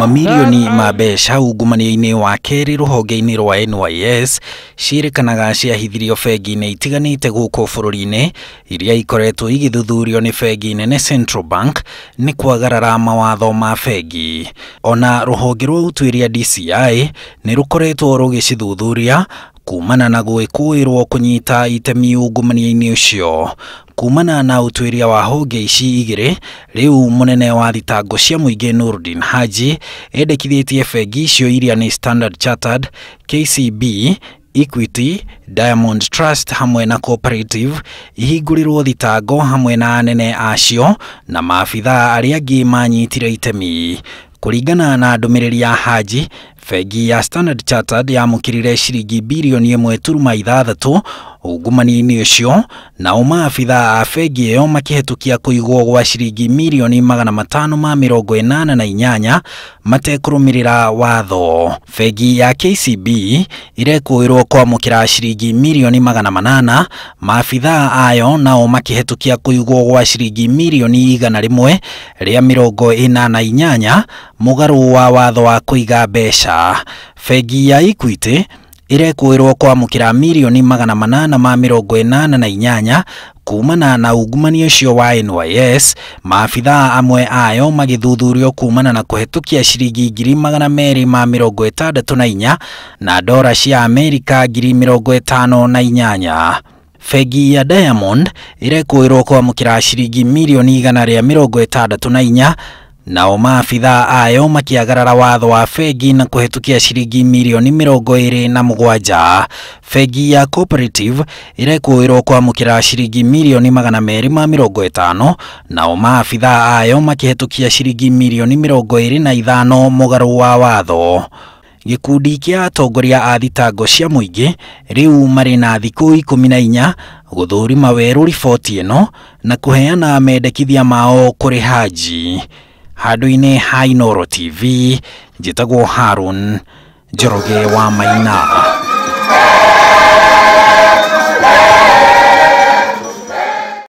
Mamirioni ma mbeca ungumania-inĩ wa kerĩ rũhonge-inĩ rwa NYS ciĩrĩkanaga ciahithirio bengi-inĩ itiganĩte gũkũ bũrũri-inĩ iria ikoretwo igĩthuthurio nĩ bengi nene Central Bank nĩ kwagarara mawatho ma bengi. Ona rũhonge rwa ũtuĩria DCI nĩ rũkoretwo rũgĩcithuthuria kumana na gwĩkũĩrwo kũnyita itemi ungumania-inĩ ũcio. Kumana na ũtuĩria wa honge ici igĩrĩ, rĩu mũnene wa thitango cia mũingĩ Nurdin Haji endekithĩtie bengi icio iria nĩ Standard Chartered, KCB, Equity, Diamond Trust hamwe na Cooperative ihingũrĩrwo thitango hamwe na anene acio na maabithaa arĩa angĩ manyitire itemi. Kũringana na ndũmĩrĩri ya Haji, bengi ya Standard Chartered yamũkĩrire ciringi birioni 1.6 ungumania-inĩ ũcio, nao maabithaa a bengi ĩyo makĩhetũkia kũigwo gwa ciringi mirioni 588 matekũrũmĩrĩra watho. Bengi ya KCB irekũĩrwo kwamũkĩra ciringi mirioni 800, maabithaa ayo nao makĩhetũkia kũigwo gwa ciringi mirioni 148 mũgarũ wa watho wa kũiga mbeca. Bengi ya Equity irekũĩrwo kwamũkĩra mirioni 888 kumana na ungumania ũcio wa NYS, maabithaa amwe ayo magĩthuthurio kumana na kũhetũkia ciringi 264,000 na dora cia Amerika 58,000. Bengi ya Diamond irekũĩrwo kwamũkĩra ciringi mirioni 164, nao maabithaa ayo makĩagarara watho wa bengi na kũhetũkia ciringi mirioni 27. Bengi ya Cooperative irekũĩrwo kwamũkĩra ciringi mirioni 250, nao maabithaa ayo makĩhetũkia ciringi mirioni 25 mũgarũ wa watho. Gĩkundi kĩa atongoria a thitango cia mũingĩ rĩu marĩ na thikũ 14 gũthũrima werũ riboti ĩno na kũheana mendekithia mao kũrĩ Haji. Handũ-inĩ ha Inooro TV, njĩtagwo Harun Njoroge wa Maina.